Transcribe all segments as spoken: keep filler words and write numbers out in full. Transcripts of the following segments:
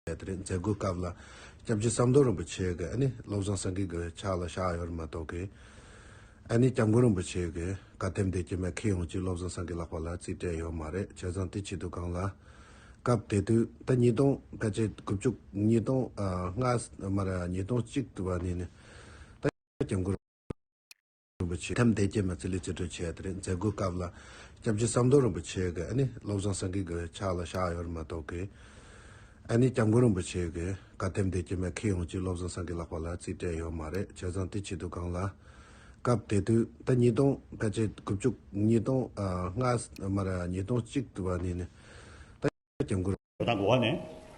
དེ་རེད། མཛད་སྒོའི་སྐབས་ལ་སྐྱབས་རྗེ་ཟམ་གདོང་རིན་པོ་ཆེ་གིས་ཨ་ནི་བློ་བཟང་སེང་གེ་གི་ཕྱག་ལ་བཞག་ཡོད་རེད་མ་གཏོགས་གི། ཨ་ནི་སྐྱབས་མགོན་རིན་པོ་ཆེ་གིས་བཀའ་གདམས་དེ་ཀྱི་མེད་མཁན་ཡོངས་ཀྱིས་བློ་བཟང་སེང་གེ་ལག་པ་ལ་རྩིས་སྤྲད་ཡོད་མ་རེད། བྱས་ཙང་དེ་བྱེད་དུས་སྒང་ལ་སྐབས་དེ་དུས་ད་ཉིས་སྟོང་ཕལ་ཆེར་དགུ་བཅུ་ཉིས་སྟོང་ལྔ་མ་ར་ཉིས་སྟོང་གཅིག་དུ་བ་ནས་ནི་ད་སྐྱབས་མགོན་རིན་པོ་ཆེ་ཐམ་དེ་ཀྱི་མ་རྩིས་ལས་རྩིས་སྤྲོད་བྱས་དེ་རེད། མཛད་སྒོའི་སྐབས་ལ་སྐྱབས་རྗེ་ཟམ་གདོང་རིན་པོ་ཆེ་གིས་ཨ་ནི་བློ་བཟང་སེང་གེ་གི་ཕྱག་ལ་བཞག་ཡོད་རེད་མ་གཏོགས་གི། ཨ་ནི་སྐྱབས་མགོན་རིན་པོ་ཆེ་གིས་བཀའ་གདམས་དེ་ཀྱི་མེད་མཁན་ཡོངས་ཀྱིས་བློ་བཟང་སེང་གེ་ལག་པ་ལ་རྩིས་སྤྲད་ཡོད་མ་རེད། བྱས་ཙང་དེ་བྱེད་དུས་སྒང་ལ་སྐབས་དེ་དུས་ད་ཉིས་སྟོང་ཕལ་ཆེར་དགུ་བཅུ་ཉིས་སྟོང་ལྔ་མ་ར་ཉིས་སྟོང་གཅིག་དུ་བ་ནས་ནི་ད་སྐྱབས་མགོན་ད་གོ་བ་ནས་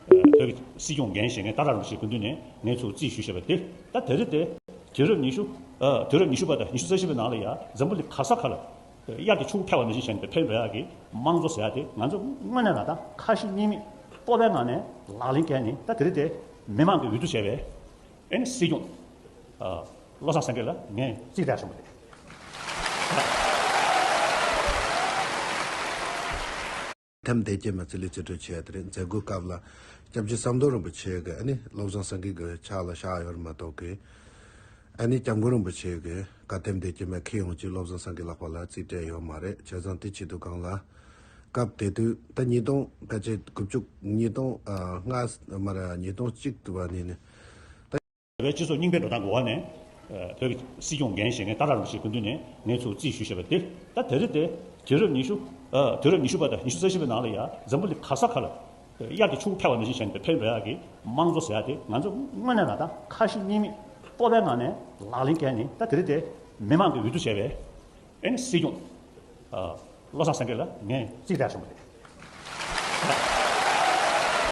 བོད་ཀྱི་སྲིད་སྐྱོང་འགན་བཞེས་མཁན་ཏཱ་ལའི་རིན་པོ་ཆེའི་སྐུ་མདུན་ནས་ངས་ཚུར་རྩིས་ཞུས་བཞག་པ་དེ་ད་དེ་རིང་དེ་དུས་རབས་ཉི་ཤུ་དུས་རབས་ཉི་ཤུ་པ་དང་ཉི་ཤུ་རྩ་བཞི་པའི་ནང་ལ་ཡ་འཛམ་བུ་གླིང་ག་ས་ག་ལ། དབྱར་གྱི་ཆུ་བོ་འཕེལ་བ་ནང་བཞིན་བྱས་ནས་འཕེལ་འགྲོ་ཡག་གི་དམངས་གཙོ་ཟེར་ཡག་དེ་ང་ཚོ་དངོས་གནས་ལ་ད་ཁ་ཞེ་གཉིས་མེད་སྤོབས་པའི་ངང་ནས་ལག་ལེན་བཀལ་ནས་ད་དེ་རིང་དེ་མི་མང་གི་འོས་བསྡུ་བྱས་པའི་ཨེ་ནི་སྲིད་སྐྱོང་བློ་བཟང་སེང་གེ་ལ་ངས་རྩིས་སྤྲད་སོང་བ་རེད། ཐམ་དེ་ཀྱི་མ་རྩིས་ལས་རྩིས་སྤྲོད་བྱས་དེ་རེད། མཛད་སྒོའི་སྐབས་ལ་སྐྱབས་རྗེ་ཟམ་གདོང་རིན་པོ་ཆེ་གིས་ཨ་ནི་བློ་བཟང་སེང་གེ་གི་ཕྱག་ལ་བཞག་ཡོད་རེད་མ་གཏོགས་གི། ཨ་ནི་སྐྱབས་མགོན་རིན་པོ་ཆེ་གིས་བཀའ་གདམས་དེ་ཀྱི་མེད་མཁན་ཡོངས་ཀྱིས་བློ་བཟང་སེང་གེ་ལག་པ་ལ་རྩིས་སྤྲད་ཡོད་མ་རེད། བྱས་ཙང་དེ་བྱེད་དུས་སྒང་ལ་སྐབས་དེ་དུས་ད་ཉིས་སྟོང་ཕལ་ཆེར་དགུ་བཅུ་ཉིས་སྟོང་ལྔ་མ་ར་ཉིས་སྟོང་གཅིག་དུ་བ་ནས་ནི་ད་བོད་སྤྱི་ཚོགས་རྙིང་པའི་འགྲོ་སྟངས་གོ་བ་ནས་བོད་ཀྱི་སྲིད་སྐྱོང་འགན་བཞེས་མཁན་ཏཱ་ལའི་རིན་པོ་ཆེའི་སྐུ་མདུན་ནས་ངས་ཚུར་རྩིས་ཞུས་བཞག་པ་དེ་ད་དེ་རིང་དེ་དུས་རབས་ཉི་ཤུ་དུས་རབས་ཉི་ཤུ་པ་དང་ཉི་ཤུ་རྩ་བཞི་པའི་ནང་ལ་ཡ་འཛམ་བུ་གླིང་ག་ས་ག་ལ། དབྱར་གྱི་ཆུ་བོ་འཕེལ་བ་ནང་བཞིན་བྱས་ནས་འཕེལ་འགྲོ་ཡག་གི་དམངས་གཙོ་ཟེར་ཡག་དེ་ང་ཚོ་དངོས་གནས་ལ་ད་ཁ་ཞེ་གཉིས་མེད་སྤོབས་པའི་ངང་ནས་ལག་ལེན་བཀལ་ནས་ད་དེ་རིང་དེ་མི་མང་གི་འོས་བསྡུ་བྱས་པའི་ཨེ་ནི་སྲིད་སྐྱོང་བློ་བཟང་སེང་གེ་ལ་ངས་རྩིས་སྤྲད་སོང་བ་རེད།